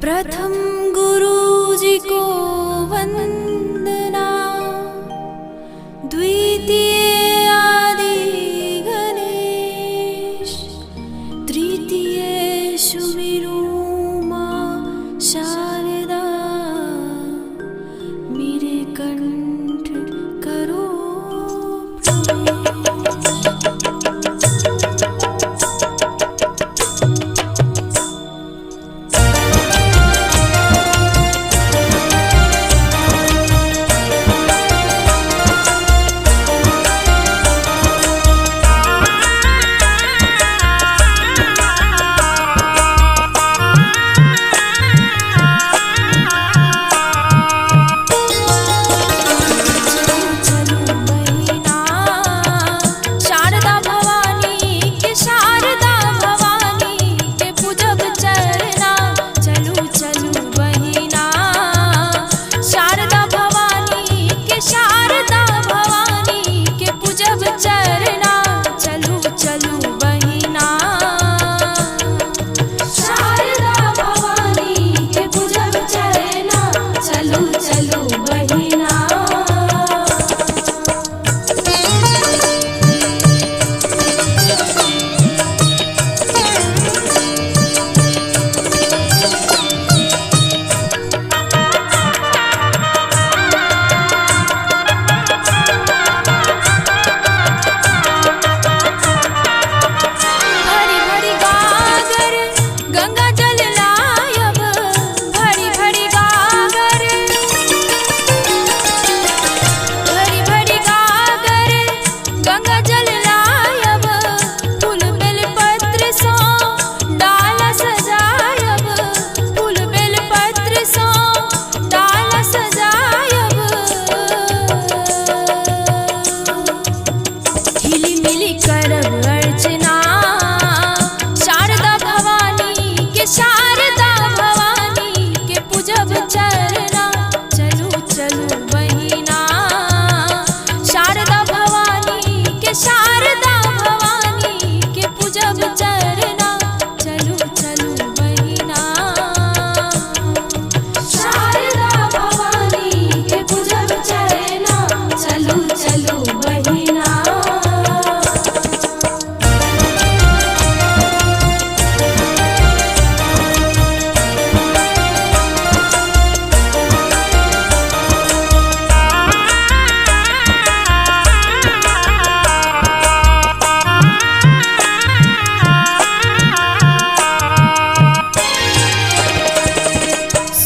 प्रथम गुरु जी को वंदना, द्वितीय आदि गणेश, तृतीय सुमिरु माँ शारदा, मेरे कंठ करो प्रवेश। चलू चलू बहिना शारदा भवानी के, शारदा भवानी के पूजब चरना। चलू चलू बहिना शारदा भवानी के, शारदा भवानी के पूजब चरना। चलू चलू बहिना शारदा भवानी के पूजब चरना। चलू चलू बहिना। भरी भरी गागर गंगा जल लायब, भरी भरी गागर, भरी भरी गागर गंगा जल लायब, फूल बेलपत्र सो डाला सजायब, फूल बेलपत्र सो डाला सजायब। हिली मिली करब अर्चना शारदा भवानी के, शारदा भवानी के पूजब चरना। चलू चलू बहिना शारदा भवानी के, शारदा भवानी के पूजब चरना। चलू चलू बहिना शारदा भवानी के पूजब चरना। चलू चलू बहिना।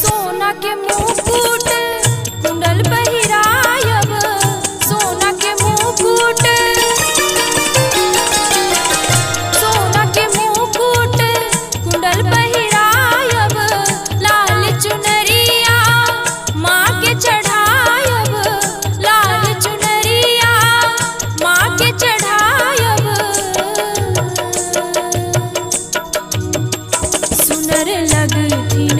सोना के मुकुट कुंडल पहिरायब, सोना के मुकुट, सोना के मुकुट कुंडल पहिरायब, लाल चुनरिया माँ के चढ़ायब, लाल चुनरिया माँ के चढ़ायब। सुनर लगथिन